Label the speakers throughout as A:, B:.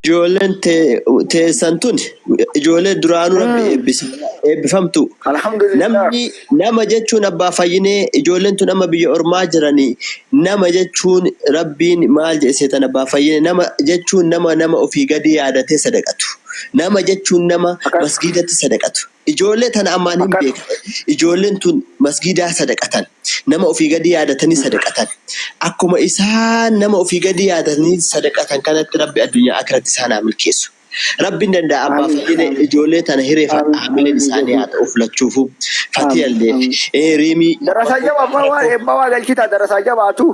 A: Ijoolleen teessan tun ijoollee duraanuu rabbi eebbifamtu.
B: Alhamdulillah.
A: Namni nama jechuun abbaa fayyinee ijoolleen tun amma biyya ormaa jiranii nama jechuun rabbiin maal jedhe seetan abbaa fayyinee nama jechuun nama nama ofii gadi yaadatee sadaqatu. Nama jechuun nama masgiidatti sadaqatu. Ijoollee tana ammaan hin beeka. Ijoolleen tun masgiidaa sadaqatan. Nama ofii gadi yaadatanii sadaqatan. Akkuma isaan nama ofii gadi yaadatanii sadaqatan kanatti rabbi addunyaa akiratti isaan haa milkeessu. Rabbiin danda'a abbaa fayyine ijoollee tana hireef hamileen isaanii haa ta'u filachuufu. Fatiyallee riimii.
B: Darasaa jabaa abbaa waa eebbaa waa galchita darasaa jabaatu.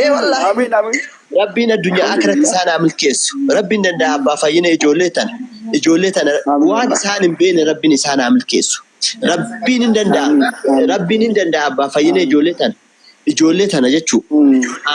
A: Ee wallaahi.
B: Amiin amiin.
A: Rabbiin addunyaa akiratti isaan haa milkeessu. Rabbiin danda'a abbaa fayyina ijoollee tana. Ijoollee tana waan isaan hin beekne rabbiin isaan haa milkeessu. Rabbiin hin danda'a. Rabbiin hin danda'a abbaa fayyina ijoollee tana. Ijoollee tana jechuu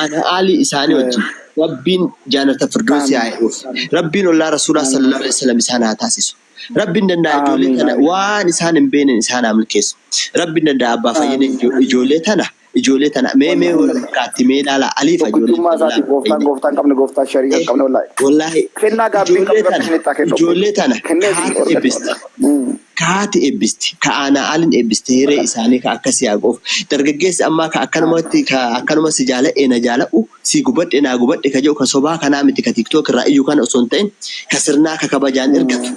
A: ana aalii isaanii wajjin rabbiin jaanata firdoosii haa eeguuf. Rabbiin ollaa rasuulaa sallallahu alaihi wasallam isaan haa taasisu. Rabbiin danda'a ijoollee tana waan isaan hin beekne isaan haa milkeessu. Rabbiin danda'a abbaa fayyina ijoollee tana ijoollee tana mee mee wal fakkaatti mee ilaala aliifa ijoollee
B: Tokkichummaa isaatiif gooftaan gooftaan qabne gooftaan sharii kan qabne wallaahi.
A: Wallaahi
B: Kennaa gaabbii
A: ijoollee
B: qabne
A: tana
B: isinitti haa kennu.
A: ijoollee tana
B: Kennee isin
A: kaati
B: ordatu.
A: eebbisti. Kaati eebbisti. Ka aanaa aliin eebbiste hiree isaanii ka akkasii haa goofu. Dargaggeessi ammaa ka akkanumatti ka akkanuma si jaala'e na jaala'u si gubadhe naa gubadhe ka jedhu ka sobaa kanaa miti ka TikTok irraa iyyuu kana osoo hin ta'in ka sirnaa ka kabajaan ergatu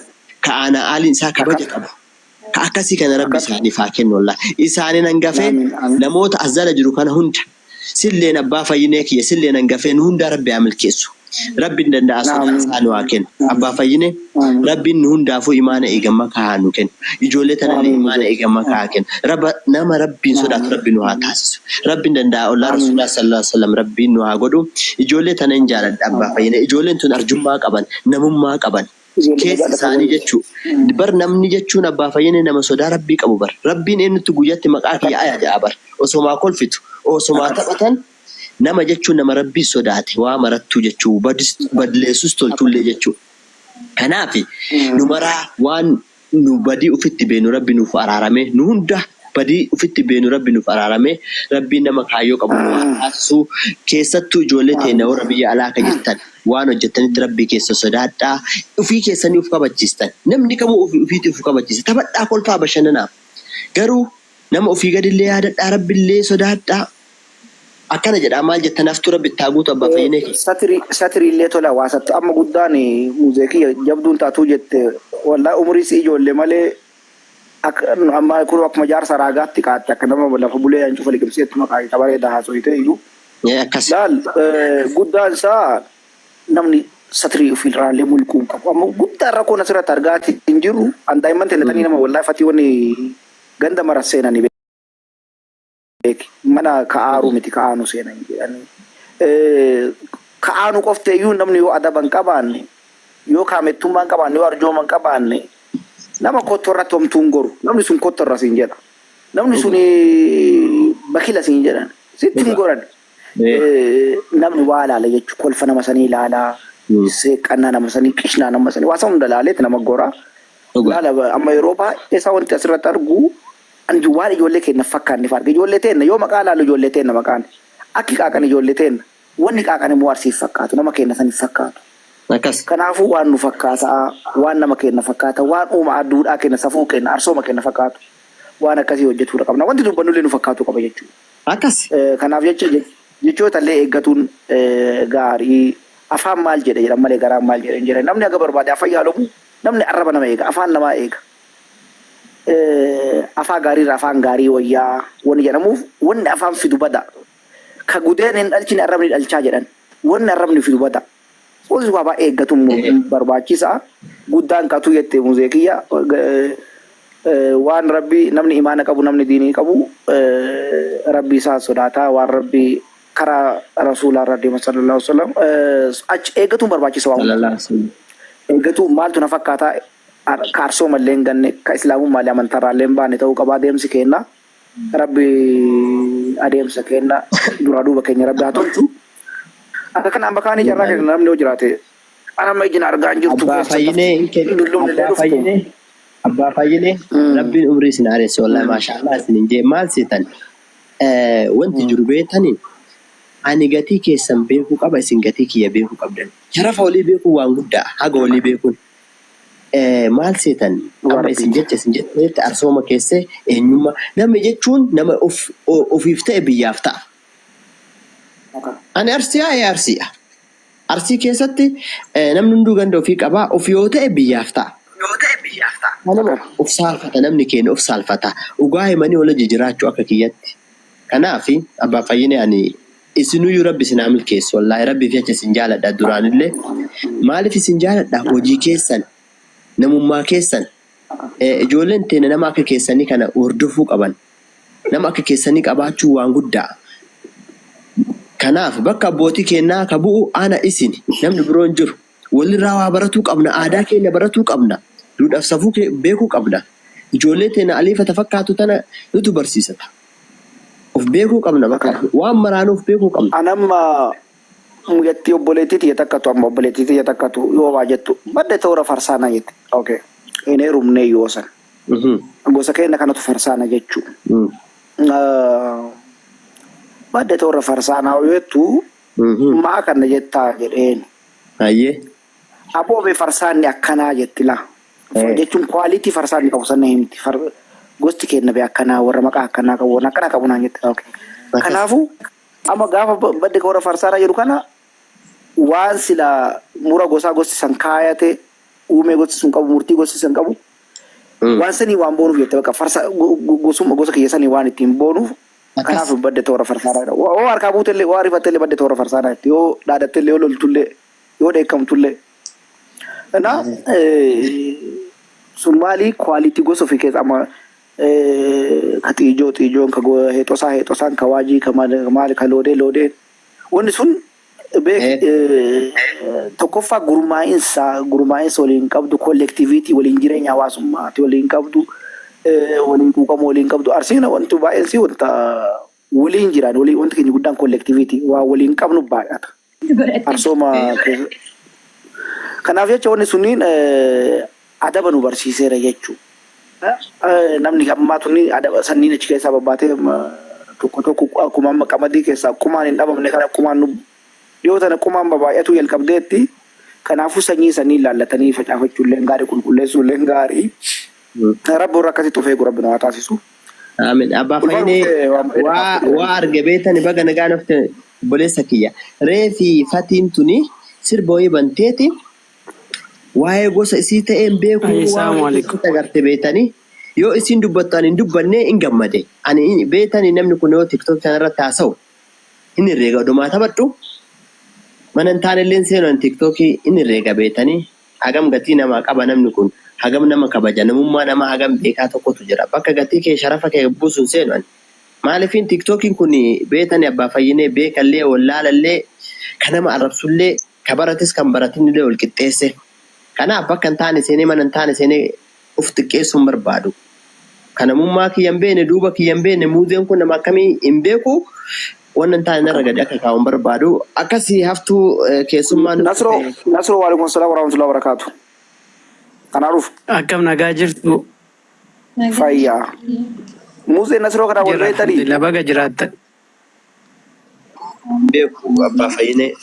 A: ka aanaa aliin isaa kabaja qabu. Ka akkasii kana rabbi isaaniif haa kennu wallaahi. Isaaniin hangafee namoota as jala jiru kana hunda silleen abbaa fayyinee kiyya silleen hangafee nu hundaa rabbi haa milkeessu. Rabbiin danda'a sodaa isaa nu haa kennu. Abbaa fayyinee rabbiin nu hundaafuu imaana eegamma haa nu kennu. Ijoollee tanallee imaana eegamma haa kennu. Rabba nama rabbiin sodaatu rabbi nu haa taasisu. Rabbiin danda'a ollaa rasuulaa sallallahu alaihi wasallam rabbiin nu haa godhu. Ijoollee tana hin jaaladha abbaa fayyinee. Ijoolleen tun arjummaa qaban, namummaa qaban. Keessa isaanii jechuu bar namni jechuun abbaa fayyine nama sodaa rabbii qabu bar rabbiin eenyutti guyyatti maqaa kiyya aya ja'a bar osomaa kolfitu osomaa taphatan nama jechuun nama rabbii sodaate waa marattuu jechuu badleessus tolchullee jechuu kanaaf nu maraa waan nu badii ufitti beenu rabbi nuuf araarame nu hunda badii ufitti beenu rabbi nuuf araarame rabbiin nama kaayyoo qabu nu haa taasisu keessattuu ijoollee teenya warra biyya alaa ka jirtan waan hojjettanitti rabbii keessa sodaadhaa ufii keessanii uf kabachiistan namni kamuu ofii ufiitii uf kabachiisa taphadhaa kolfaa bashannanaa garuu nama ofii gadillee yaadadhaa rabbillee sodaadhaa akkana jedhaa maal jettan haftuu rabbi itti haa guutu abbaa fayyinee kee.
B: Satiri illee tola waasatti amma guddaan muuzeekii jabduun taatuu jette wallaahi umurii si ijoollee malee amma kun akkuma jaarsa raagaatti qaatte akka nama lafa bulee hancufa liqimseetti maqaa qabareedaa haasofite iyyuu.
A: Akkas.
B: Laal guddaan isaa namni satirii ofirraallee mulquu hin qabu. Amma guddaan rakkoon asirratti argaati hin jiru. An daa'imman tennatanii nama wallaahi fatii wanni ganda mara seenanii beeki. Mana ka'aaruu miti ka'aanu seenan jedhanii. Ka'aanu qofte iyyuu namni yoo adaba hin qabaanne yoo kaamettummaa hin qabaanne yoo arjooma hin qabaanne nama kottu irratti homtuu hin goru. Namni sun kottu irra siin jedha. Namni sun bakila siin jedhan. Sitti hin goran. Namni waa ilaala jechuudha. Kolfa nama sanii ilaala. Seeqqannaa nama sanii, qishnaa nama sanii, waa sana hunda ilaaleet nama gora. Ilaala amma yeroo baay'ee isaa wanti asirratti argu ani waan ijoollee keenya fakkaanne arga. Ijoollee teenna yoo maqaa ilaalu ijoollee teenna maqaan. Akki qaaqan ijoollee teenna. Wanni qaaqan immoo arsiif fakkaatu nama keenya saniif fakkaatu.
A: Akkas.
B: Kanaafuu waan nu fakkaataa, waan nama keenya fakkaata, waan uumaa duudhaa keenya, safuu keenya, arsooma keenya fakkaatu waan akkasii hojjetuudha qabna. Wanti dubbannullee nu fakkaatu qaba jechuudha.
A: Akkas.
B: Kanaaf jecha jechoota illee eeggatuun gaarii. Afaan maal jedhe jedhan malee garaan maal jedhe hin jedhan. Namni haga barbaade afaan yaalamu namni arraba nama eega, afaan namaa eega. Afaan gaariirra afaan gaarii wayyaa wanni jedhamuuf wanni afaan fidu bada. Ka gudeen hin dhalchine arrabni dhalchaa jedhan. Wanni arrabni fidu bada. Soos waa baay'ee eeggatuun barbaachisaa. Guddaan katuu jette muzeekiyya waan rabbi namni imaana qabu namni diinii qabu rabbi isaa sodaataa waan rabbi karaa rasuulaa irra deema sallallahu alaihi wasallam achi eeggatuun barbaachisa waan hunda. Eeggatu maaltu na fakkaataa ka arsooma illee hin ganne ka islaamummaa illee amantaarraa illee hin baane ta'uu qabaa adeemsi keenna. Rabbi adeemsa keenna duraa duuba keenya rabbi haa tolchu. Akka kana amma kaanii carraa kenna namni yoo jiraate ana amma ijina argaa hin jirtu
A: Abbaa
B: keessa
A: fayyinee hin kennu.
B: dullumni illee
A: Abbaa
B: dhuftu.
A: fayyinee. Abbaa fayyinee. Rabbiin umrii isin haaresse wallahi maashaallah isin hin jee maal seetan wanti jiru beektanii Ani gatii keessan beekuu qaba, isin gatii kiyya beekuu qabdan. Sharafa walii beekuun waan guddaa, haga walii beekuun. Maal seetan
B: Dhugaa
A: amma isin
B: rabbiiti.
A: jecha isin jetteetti arsooma keessee eenyummaa namni jechuun nama of ofiif ta'e biyyaaf ta'a. Ani Arsiyaa ee Arsiidha. Arsii keessatti namni hunduu ganda ofii qabaa of yoo ta'e biyyaaf ta'a. Kanuma of saalfata namni keenya of saalfata. Dhugaa himanii wal hojii jiraachuu akka kiyyatti. Kanaaf abbaa fayyine ani isinuyyuu rabbi isin haa milkeessu. Wallaahi rabbiif jecha isin jaaladha duraanillee. Maaliif isin jaaladha? Hojii keessan, namummaa keessan. Ijoolleen teenya nama akka keessanii kana hordofuu qaban. Nama akka keessanii qabaachuu waan guddaa. Kanaaf bakka abbootii keenyaa ka bu'u ana isin namni biroo hin jiru. Walirraa waa baratuu qabna. Aadaa keenya baratuu qabna. Duudhaaf safuu beekuu qabna. Ijoollee teenya aliifata fakkaatu tana nutu barsiisata. Of beekuu qabna bakka waan maraanuu of beekuu qabna.
B: Anamma mucattii obboleettii tiyya takkatu amma obboleettii tiyya takkatu yoo waa jettu badde toora farsaana jette. Okay. Hin heerumne yoo san. Gosa keenya kanatu farsaana jechuu. Badde toora farsaanaa yoo jettu maa kana jettaa jedheen.
A: Hayyee.
B: Aboo be farsaanni akkanaa jetti laa. Jechuun quality farsaanni qabu sana himti. Gosti keenya be akkanaa warra maqaa akkanaa qabu warra akkanaa qabu naan jette. Okay. Kanaafuu amma gaafa badde warra farsaanaa jedhu kana waan sila mura gosaa gosti san kaayate uumee gosti sun qabu murtii gosti san qabu waan sanii waan boonuuf jette bakka farsa gosuma gosa kiyya sanii waan ittiin boonuuf kanaaf badde toora farsaanaa jedha. Yoo harkaa buutellee yoo ariifattellee badde toora farsaanaa jetti yoo dhaadattellee yoo loltullee yoo dheekkamtullee. Na sun maali quality gosa ofii keessa amma ka xiijoo xiijoon ka heexosaa heexosaan ka waajii ka maali ka loodee loodee wanni sun beek tokkoffaa gurmaa'insa waliin qabdu collectivity waliin jireenya hawaasummaati waliin qabdu waliin quuqama waliin qabdu. Arsiin wanti baay'een si wanta waliin jiraan waliin wanti keenya guddaan collectivity waa waliin qabnu baay'ata. Arsooma keessa. Kanaaf jecha wanni sunniin adaba nu barsiiseera jechuudha. Namni ammaa tunni adaba sanniin achi keessaa babbaatee tokko tokko akkuma amma qamadii keessaa qumaan hin dhabamne kana qumaan nu dhiyoo tana qumaan babaay'atuu jalqabdeetti. Kanaafuu sanyii sanii laallatanii facaafachuu illee gaarii qulqulleessuu illee gaarii. Rabbi warra akkasitti of eegu rabbi nu haa taasisu.
A: Amiin. Abbaa
B: Ulfaa
A: Fayyinee
B: dhuftee waan bareeda
A: waa
B: kaastee
A: waa arge beetani baga nagaa nafte obboleessa kiyya. Reefi fatiin tuni sirba wayii banteeti waa'ee gosa isii ta'een beekuu
C: Ayi,
A: waa
C: salaamu
A: wayii
C: alaikum.
A: keessatti agarte beetani. Yoo isiin dubbattu ani hin dubbanne hin gammade. Ani beetani namni kun yoo TikTok kanarratti haasa'u hin herreega odumaa taphadhu. Mana hin taane illee seenu ani TikTokii hin herreega beetanii. Hagam gatii namaa qaba namni kun hagam nama kabaja namummaa namaa hagam beekaa tokkotu jira. Bakka gatii kee sharafa kee buusu hin seenu ani. Maaliifin TikTokiin kun beetani abbaa fayyinee beekallee wallaalallee ka nama arrabsullee ka barates kan baratinillee wal qixxeesse. Kanaaf bakka hin taane seenee mana hin taane seenee of xiqqeessuu hin barbaadu. Ka namummaa kiyya hin beekne duuba kiyya hin beekne muuzeen kun nama akkamii hin beeku wanna hin taane narra gadi akka kaa'u hin barbaadu. Akkasii haftuu keessummaa nutti
B: Nasroo
A: ta'e.
B: Nasroo waalaikum salaam warahmatullahi wabarakatuh. Kanaa dhufu
C: Akkam nagaa jirtu?
B: Fayyaa. Muuzee Nasroo kanaa wal
C: Jirra
B: beektanii?
C: alhamdulillah baga jiraattan.
A: Beeku abbaa fayyinee.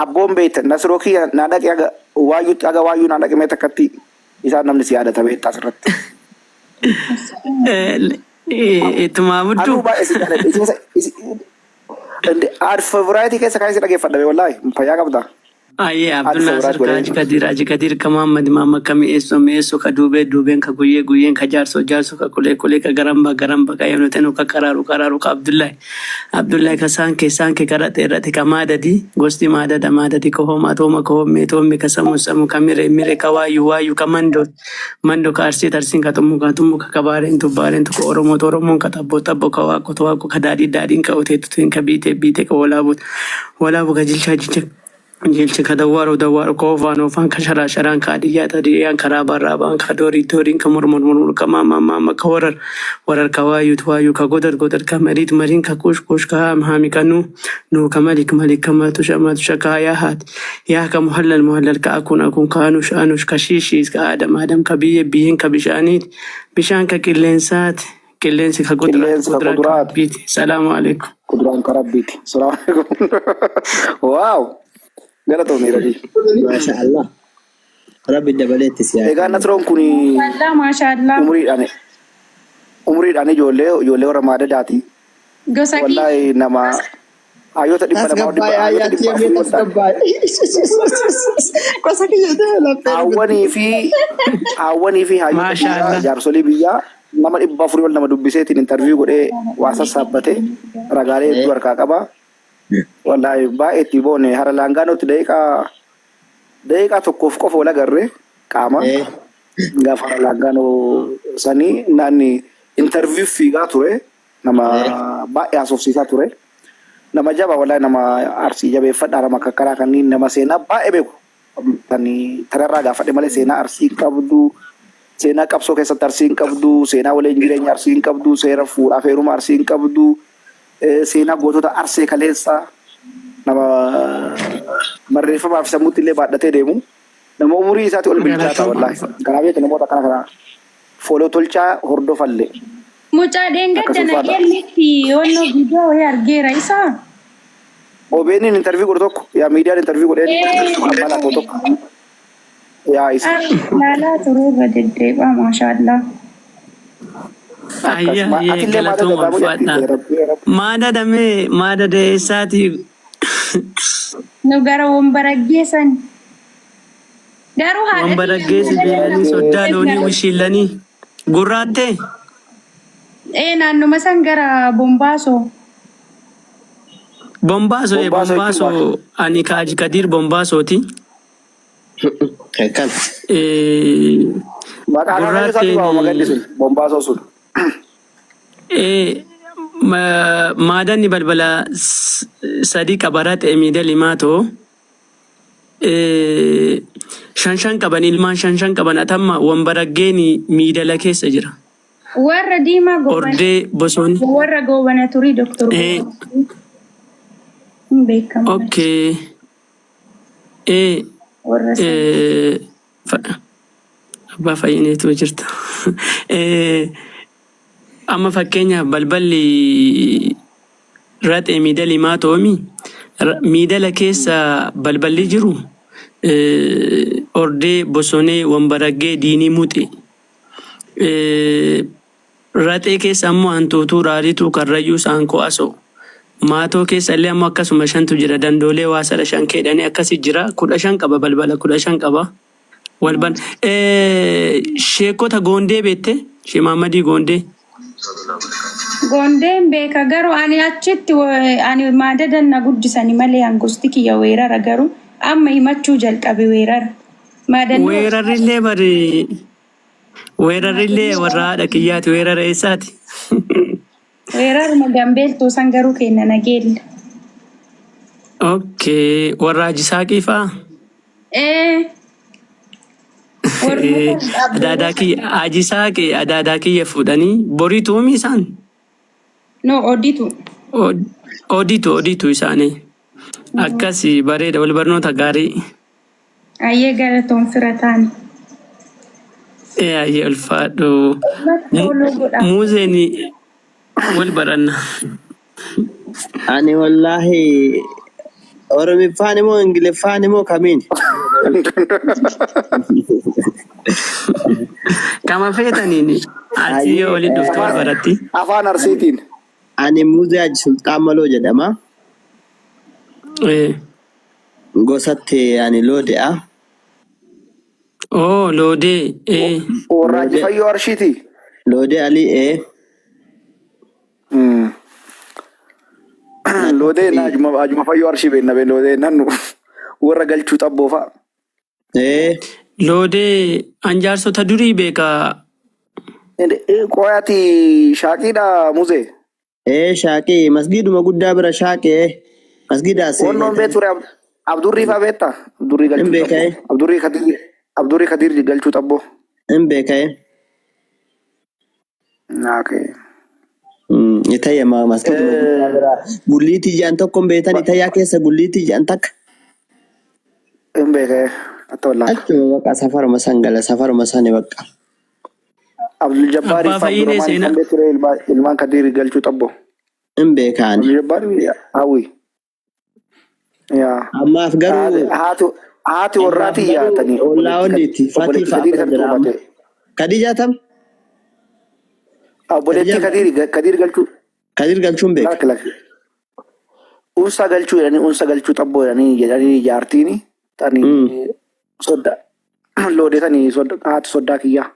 B: Abboon beektan Nasroo kiyya naa dhaqe haga waayyuutti haga waayyuu naa dhaqe mee takkatti isaan namni si yaadata beektaa asirratti.
C: Ittumaa
B: Anuu
C: budduu.
B: baay'ee si jaaladha. Aad favorite keessa kan isin dhageeffadha wallaahi fayyaa qabda.
C: Ayyee
B: Aad
C: Abdul Naasir
B: favorite
C: ka
B: godhee.
C: Haji Kadir Haji Kadir ka Muhammad Muhammad ka Mi'eessoo Mi'eessoo ka Duubee Duubeen ka Guyyee Guyyeen ka Jaarsoo Jaarsoo ka Kulee Kulee ka Garamba Garamba ka Yenu Tenu ka Qaraaru Qaraaru ka Abdullahi Abdullahi ka Saankee Saankee ka Raxee Raxe ka Maadadi gosti Maadada Maadadi ka Hoomaa Tooma ka Hoommee Toommee ka Samu Samu ka Miree Miree ka Waayyuu Waayyuu ka Mandoo Mando ka Arsii Arsiin ka Xummugaa Xummuga ka Baareentu Baareentu ka Oromoo Oromoon ka Xabboo Xabboo ka Waaqoo Waaqoo ka Daadhii Daadhiin ka Uteetu Uteen ka Biitee Biitee ka Walaabuu Walaabu ka Jilchaa Jilcha Jilcha ka Dawwaaroo Dawwaaroo ka Oofaan Oofaan ka Sharaa Sharaan ka Adiyyaa Adiyyaan ka Raabaan Raabaan ka Doorii Dooriin ka Mormor Mormor ka Maamaa Maama ka Warar Warar ka Waayyuu Waayyuu ka Godar Godar ka Mariit Mariin ka Kuush Kuush ka Haam Haami ka Nuu Nuu ka Malik Malik ka Matusha Matusha ka Yaahaat Yaah ka Muhallal Muhallal ka Akuun Akuun ka Anush Anush ka Shiishiis ka Adam Adam ka Biyyee Biyyeen ka Bishaaniit bishaan ka qilleensaati. Qilleensi ka kuduraati.
B: Qilleensi ka
C: Kuduraan ka
B: kuduraati.
C: rabbiiti. Salaamu alaikum.
B: Kuduraan ka rabbiiti. Salaamu alaikum. Waaw. Galatoomii Rabii.
A: Maasha Allah. Rabbi dabaleetti si haa
B: Egaa
A: kennu.
B: Nasroon kun
D: Maashaallah maashaallah.
B: umriidhaan umriidhaan ijoollee ijoollee warra maadadaati.
D: Gosa kiyya.
B: Wallaahi nama hayyoota 200 dhibba
A: Tasgabbaa'e
B: hayyoota
A: ayyaatti
B: dhibba
A: yemmee
B: afurii ol ta'an.
A: tasgabbaa'e. Gosa kiyya ta'e laphee rukutte.
B: Haawwanii fi haawwanii fi hayyoota
C: Maasha
B: biyyaa
C: Allah.
B: jaarsolii biyyaa nama 400 ol nama dubbiseetiin intarviiyuu godhee waa sassaabbate ragaalee hedduu harkaa qaba. Wallaahi baay'ee itti boone hara laangaanootti daqiiqaa daqiiqaa tokkoof qofa wal agarre qaama gaafa hara laangaanoo sanii naanni intarviiyuu fiigaa ture nama baay'ee haasofsiisaa ture. Nama jaba wallaahi nama Arsii jabeeffadhaa nama kakkaraa kanneen nama seenaa baay'ee beeku. Kan tanarraa gaafadhe malee seenaa Arsii hin qabdu, seenaa qabsoo keessatti Arsii hin qabdu, seenaa waliin jireenya Arsii hin qabdu, seera fuudhaaf heeruma Arsii hin qabdu, seenaa gootota Arsee kaleessa nama barreeffamaa fi sammuutti illee baadhatee deemu nama umurii isaatii ol bilchaataa
C: Galatooma.
B: wallaahi. Kanaaf jecha namoota akkana kana follow tolchaa hordofallee.
D: Mucaa
B: Akkas
D: dheengadda
B: ulfaata.
D: nageellitti yoonnoo viidiyoo wayii argeera isaa.
B: OBN interview godhu tokko yaa miidiyaan interview godheen abbaa lakkoo tokko yaa isa.
D: Laalaa ture irra deddeebi'a maashaallah.
B: Akkas
C: Ayya
B: ma
C: ayyee
B: atillee maada
C: galatooma
B: dadaamu jetti
C: ulfaadha.
B: rabbi rabbi.
C: Maada damee maada deessaati.
D: Nu gara wombaraggeessan. Garuu haadha tiyya
C: Wambaraggeessi
D: maada
C: beelanii soddaa loonii
D: dadaamu.
C: wishiillanii. Gurraattee
D: Ee naannuma san gara Bombaasoo.
C: Bombaaso ee
B: Bombaasoo jechuun maal?
C: Bombaaso ani Kaaji Kadiir Bombaasooti.
A: Kan.
C: Eh,
B: Maqaa akaakayyuu isaatii waamama gandi
C: Gurraatteen
B: sun Bombaasoo sun.
C: ee maadanni balbala sadii qaba raxee miida limaatoo. Shan shan qaban ilmaan shan shan qaban atamma wambaraggeeni miidala keessa jira.
D: Warra diimaa goobana.
C: Ordee bosonni.
D: Warra goobana turii Doktor
C: Eh,
D: Goobana turii. Hin beekamu.
C: okay. Eh,
D: Warra san.
C: eh, abbaa fayyineetu jirta. Eh, amma fakkeenyaaf balballi raxee miidalii maatoomi miidala keessa balballi jiru ordee bosonee wambaraggee diinii muxe. Raxee keessa ammoo hantuutuu raarituu karrayyuu saankoo asoo. Maatoo keessa illee ammoo akkasuma shantu jira. Dandoolee waasara shan keedhanii akkasi jira. 15 qaba balbala 15 qaba. Walban sheekota Goondee beette? Shee Mahammadii Goondee.
D: Goondeen beeka garuu ani achitti ani maadadan na guddisani malee hangosti kiyya weerara garuu amma himachuu jalqabe weerara. Maadanni
C: Weerarrillee bari weerarrillee warra haadha kiyyaati weerara eessaati?
D: Weeraruma gambeeltuu san garuu kenna nageella.
C: Okay, warra Haji Saaqii fa'aa?
D: Ee. Warra
C: Adaadaa kiyya Haji Saaqii adaadaa kiyya fuudhanii boriitu umi isaan?
D: No oditu.
C: Oditu oditu isaanii. Akkasi bareeda wal barnoota gaarii.
D: Ayyee galatoon fira taane.
C: Ee ayyee ulfaadhu.
D: Uummata follow godhaa.
C: Muuzeen wal baranna.
A: Ani wallaahi Oromiffaan immoo Ingiliffaan immoo kamiin?
C: Kama feetaniin asii yoo walitti dhuftu wal baratti.
B: Afaan Arsiitiin.
A: Ani Muuzee Haji Sulxaan Maloo jedhama.
C: Ee.
A: Gosatti ani loode'a.
C: Oo loodee. Ee.
B: Warra
A: Loodee
B: Fayyoo Arshiiti.
A: Loodee Alii ee.
B: Loodee na ajuma ajuma Fayyoo Arshii beekna bee loodee nannu warra galchuu xabboo fa'a.
A: Ee.
C: Loodee an jaarsota durii beeka.
B: Qoyaati shaaqiidha muzee.
A: Ee shaaqii masgiiduma guddaa bira shaaqii ee. Masgiidaa
B: Wannoon
A: seenee.
B: bee ture Abdurrii fa'aa beektaa? Abdurrii
A: Hin
B: galchuu
A: beeka
B: xabboo.
A: ee.
B: Abdurrii Kadiir Abdurrii Kadiir galchuu xabboo.
A: Hin beeka ee.
B: Okay.
A: Itayya masgiiduma guddaa bira. Gulliitii jedhan tokko hin beektan itayyaa keessa gulliitii jedhan takka.
B: Hin beekee atta wallaa.
A: Achuma baqa safaruma san gala safaruma sani baqa.
B: Abdul Jabbaar
C: Abbaa
B: fi
C: Fayyinee
B: Abdurrahmaan
C: seenaa.
B: kan beekture ilmaan Kadiir galchuu xabbo.
A: Hin beekaani.
B: Abdul Jabbaar hawwi. Yaa.
A: Ammaaf garuu
B: Haati warraa
A: ammaaf garuu
B: xiyyaatanii
A: ollaa
B: obboleetti
A: olliitti fatii
B: obboleetti
A: fa'a
B: Kadiir
A: bira
B: kan
A: jira amma.
B: tuubate.
A: Khadijaa tam?
B: Obboleettii
A: Khadijaa
B: Kadiir galchuu
A: Kadir galchuun beeka.
B: lakki lakki. Unsa galchuu jedhanii unsa galchuu xabboo jedhanii jaartiini tani sodda loodee tani haati soddaa kiyyaa.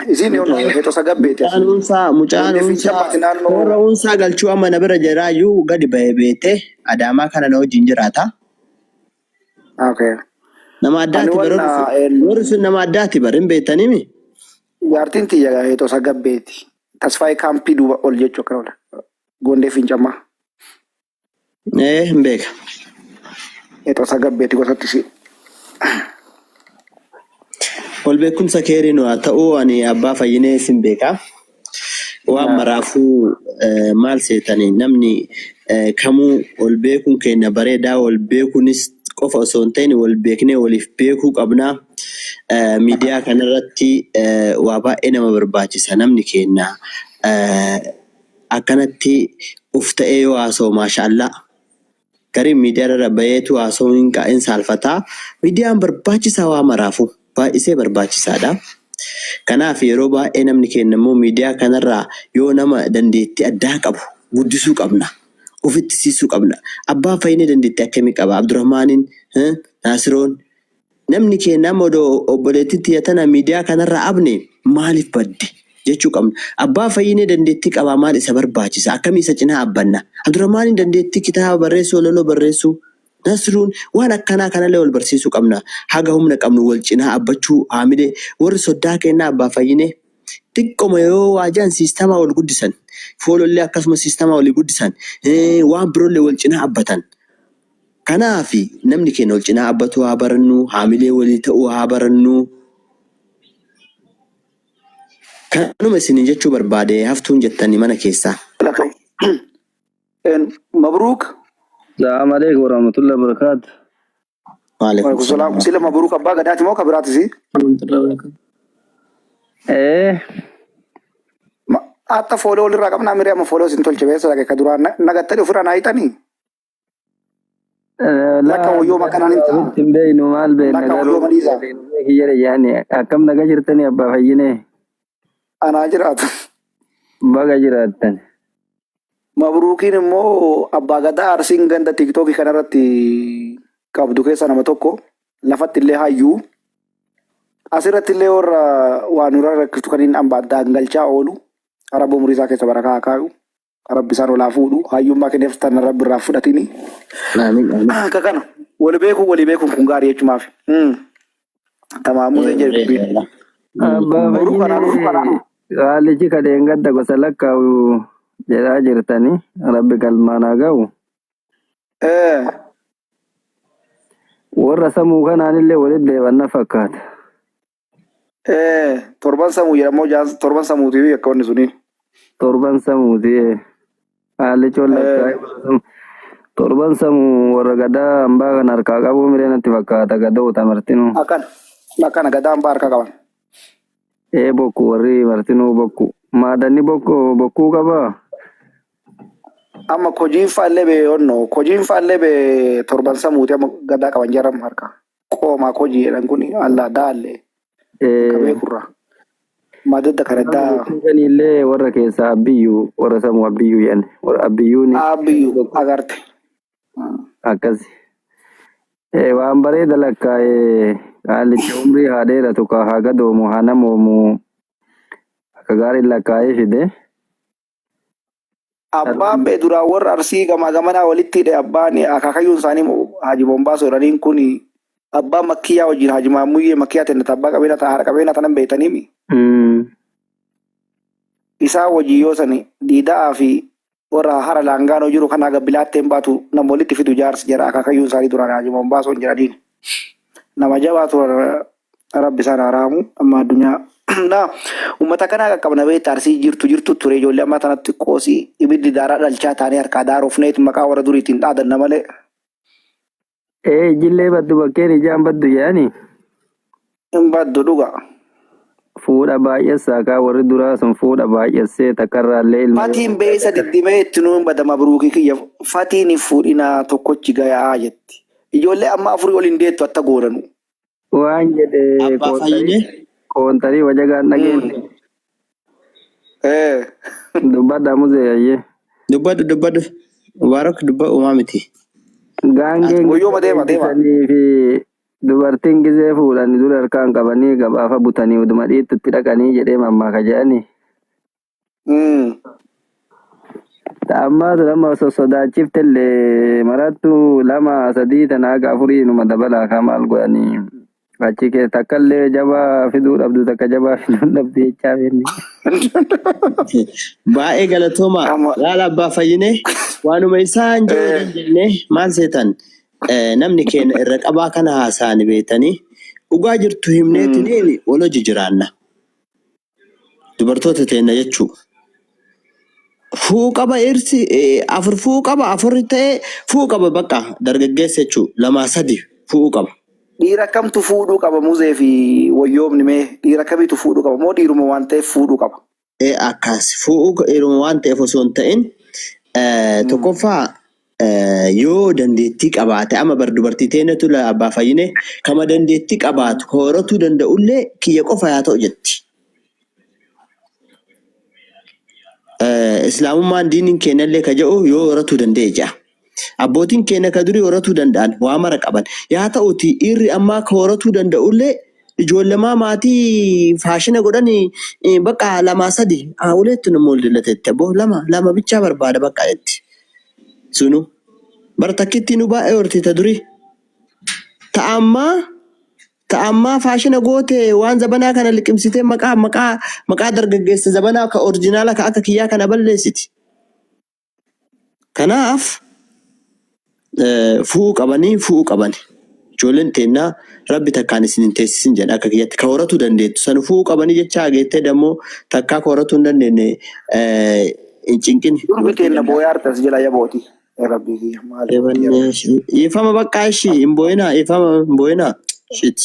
B: Isiin yoon heexosa gabbeeti
A: Mucaan
B: asii.
A: unsaa mucaan
B: Gondee
A: unsaa
B: fincammaati naannoo
A: warra unsaa galchuu amma na bira jiraayyuu gadi ba'ee beete adaamaa kana na wajjin jiraata.
B: Okay.
A: Nama
B: Ani
A: addaati bara
B: wanna
A: warri sun nama addaati bara hin beektanimi.
B: jaartiin tiyya heexosa gabbeeti. Tasfaayee kaampii duuba ol jechuu akkana ola. Gondee fincammaa.
A: Ee hin beeka.
B: Heexosa gabbeeti gosatti si.
A: Wal beekumsa keeriin haa ta'u ani abbaa fayyinee sin beeka. Waan maraafuu maal seetanii namni kamuu wal beekuun keenya bareedaa wal beekuunis qofa osoo hin ta'in wal beeknee waliif beekuu qabnaa. Miidiyaa kanarratti waa baay'ee nama barbaachisa namni keenya akkanatti uf ta'ee yoo haasa'u maashaallah. Gariin miidiyaa irra baheetu haasa'uu hin saalfataa. Miidiyaan barbaachisaa waa maraafuu baay'isee barbaachisaadha. Kanaaf yeroo baay'ee namni keenya immoo miidiyaa kanarraa yoo nama dandeettii addaa qabu guddisuu qabna. Ofitti siisuu qabna. Abbaan fayyinee dandeettii akkamii qaba? Abdurrahmaaniin, Naasiroon. Namni keenya amma odoo obboleettii tiyya tana miidiyaa kanarraa abne maaliif badde jechuu qabna. Abbaa fayyinee dandeettii qabaa maal isa barbaachisa? Akkamii isa cinaa abbanna? Abdurrahmaaniin dandeettii kitaaba barreessuu, walaloo barreessuu, Nasruun waan akkanaa kanallee wal barsiisuu qabna. Haga humna qabnu wal cinaa abbachuu haamilee warri soddaa kennaa abbaa fayyinee xiqqoma yoo waajaan siistamaa wal guddisan foolollee akkasuma siistamaa walii guddisan waan biroollee wal cinaa abbatan. Kanaaf namni keenya wal cinaa abbatuu haa barannu, haamilee walii ta'uu haa barannu. Kanuma isiniin jechuu barbaade haftuun jettanii mana keessaa.
B: Mabruuk.
E: Salaam alaikum warahmatullahi wabarakatuh.
A: Waalaikum
B: Waalaikum salaam.
A: salaam.
B: Sila Mabruuk abbaa gadaati moo ka biraatis?
E: Eh,
B: Hatta fooloo walirraa qabnaa miree amma fooloo isin tolche beessa dhaqe ka duraan nagattanii ofirraa naa hiixanii. Lakka
E: laa
B: woyyoo makkanaan hin ta'a.
E: walitti hin beeknu maal beekna
B: Lakka
E: garuu
B: woyyoo maliisa.
E: kiyya yaani akkam naga jirtanii abbaa fayyinee
B: Anaa jiraatu.
E: baga jiraattan.
B: Mabruukiin immoo abbaa gadaa Arsiin ganda tiiktookii kanarratti qabdu keessa nama tokko lafatti illee hayyuu asirratti illee warra waa nurra rakkistu kan inni hambaa daangalchaa oolu rabbi umurii isaa keessa barakaa haa kaayu rabbi isaan olaa fuudhu hayyummaa kenneef tan rabbi irraa fudhatini.
A: Amiin amiin.
B: Akka kana wal beekuun walii beekuun kun gaarii jechumaaf. Tamaamuu
A: Ee
B: jedhe dubbiin.
A: bareedaadha.
E: Abbaa
B: Mabruuk anaa dhufu kanaa
E: fayyinee haalichi kadheen gadda gosa lakkaa'u jedhaa jirtanii rabbi galmaan haa ga'u. Warra samuu kanaanillee walitti deebanna fakkaata.
B: Torban samuu jedhamoo torban samuutii akka wanni suniin.
E: Torban samuuti. Haalichi wal lakkaa'ee warra samuu. Torban samuu warra gadaa hambaa kan harkaa qabu miree natti fakkaata gadoota martinuu.
B: Akkana akkana gadaa hambaa harkaa qaban.
E: Ee bokku warri martinuu bokku. Maadanni bokku bokkuu qabaa?
B: Amma kojiin faallee bee onno kojiin faallee bee torban samuuti amma gadaa qaban jaram harka. Qoomaa kojii jedhan kun allaa daallee ka
E: Ee
B: beekurra. Madadda kana daa
E: illee warra keessaa abbiyyuu warra samuu abbiyyuu jedhan warra abbiyyuun
B: abbiyyuu
E: bokku
B: agarte.
E: akkas. Ee waan bareeda lakkaa'ee qaalicha umrii haa dheeratu ka haa gadoomu haa namoomu akka gaariin lakkaa'ee fide.
B: Abbaan bee duraan warra arsii gamaa gamanaa walitti hidhe abbaan akaakayyuun isaanii Haji Bombaasoo jedhaniin kun abbaa makkiyyaa wajjin Haji Maammuyyee makkiyyaa tennata abbaa qabeenya ta'a haadha qabeenya tanan beektaniimi. Isaa wajjin yoo sani diida'aa fi warra hara laangaanoo jiru kan haga bilaatteen baatu nama walitti fidu jaarsi jedha akaakayyuun isaanii duraan Haji Bombaasoon jedhaniin. Nama jabaa turan rabbi isaan haraamu amma addunyaa na uummata kanaa qaqqabna beekta arsii jirtu jirtu ture ijoollee ammaa tanatti qoosii ibiddi daaraa dhalchaa taanee harkaa daarofneet maqaa warra duriitiin dhaadanna malee.
E: Ee ijillee baddu bakkeen ijaan baddu jedhani.
B: Hin baddu dhuga.
E: Fuudha baay'essaa kaa warri duraa sun fuudha baay'essee takkarraallee ilma yoo
B: Fatiin beeysa diddimee itti nuun bada mabruukii kiyya fatiin hin fuudhinaa tokkochi gayaa jetti. Ijoollee amma afurii ol hin deettu atta goonanu.
E: Waan jedhe
A: Abbaa
E: qoontarii
A: fayyine.
E: qoontarii wajagaan dhageenye. Dubbadha muzee ayyee.
A: Dubbadhu dubbadhu. Mubaarak dubba uumaa miti.
E: Gaangeen
B: Goyyooma
E: gizee
B: deema deema.
E: eebbisanii fi dubartiin gizee fuudhanii dura harkaan qabanii gabaafa butanii uduma dhiittutti dhaqanii jedhee mammaaka jedhanii. Ta ammaa tun amma osoo sodaachiftellee marattu lama sadii tana haga afurii numa dabalaa kaa maal godhanii achi keessa takkallee jabaa fiduu dhabdu takka jabaa fiduu dhabdu jechaa fenni.
A: Baay'ee galatooma.
B: Amma
A: Laala abbaa fayyine waanuma isaan jiru waliin jennee maal seetan namni keenya irra qabaa kana haasa'ani beektanii dhugaa jirtu himneetiniin wal hojii jiraanna. Dubartoota teenna jechuu. Fuu qaba irsi afur fuu qaba afur ta'ee fuu qaba bakka dargaggeessa jechuu lamaa sadi fu'uu qaba.
B: Dhiira kamtu fuudhuu qaba muzee fi wayyoomni mee dhiira kamitu fuudhuu qaba moo dhiiruma waan ta'eef fuudhuu qaba.
A: Akkas fu'uu dhiiruma waan ta'eef osoo hin ta'in tokkoffaa yoo dandeettii qabaate amma bar dubartii teenyatu abbaa fayyine kama dandeettii qabaatu horatuu danda'ullee kiyya qofa yaa ta'u jetti. Islaamummaan diiniin keenyallee ka jedhu yoo horatuu danda'e jedha. Abbootiin keenya ka durii horatuu danda'an waa mara qaban. Yaa ta'uti dhiirri ammaa ka horatuu danda'ullee ijoollemaa maatii faashina godhanii bakka lamaa sadi uleetti nu mul'illatetti aboo lama lama bichaa barbaada bakka jetti. Sunu bara takkitti nu baay'ee horti ta durii. Ta ammaa ta ammaa faashina goote waan zabanaa kana liqimsitee maqaa maqaa maqaa dargaggeessa zabanaa ka orjinaala ka akka kiyyaa kana balleessiti. Kanaaf fu'uu qabanii fu'uu qabani. Ijoolleen teennaa rabbi takkaan isin hin teessisin jedha akka kiyyatti ka horatuu dandeettu sanu fu'uu qabanii jecha hageettee dammoo takkaa ka horatuu hin dandeenye hin cinqini
B: Durbi
A: dubartii
B: teenna
A: danda'a.
B: booyaa harta si jala yabooti. Yaa Rabbii kiyya maali gooti yaa Rabbi.
A: Ifama bakka ishii hin boo'inaa ifama hin boo'inaa. Shit.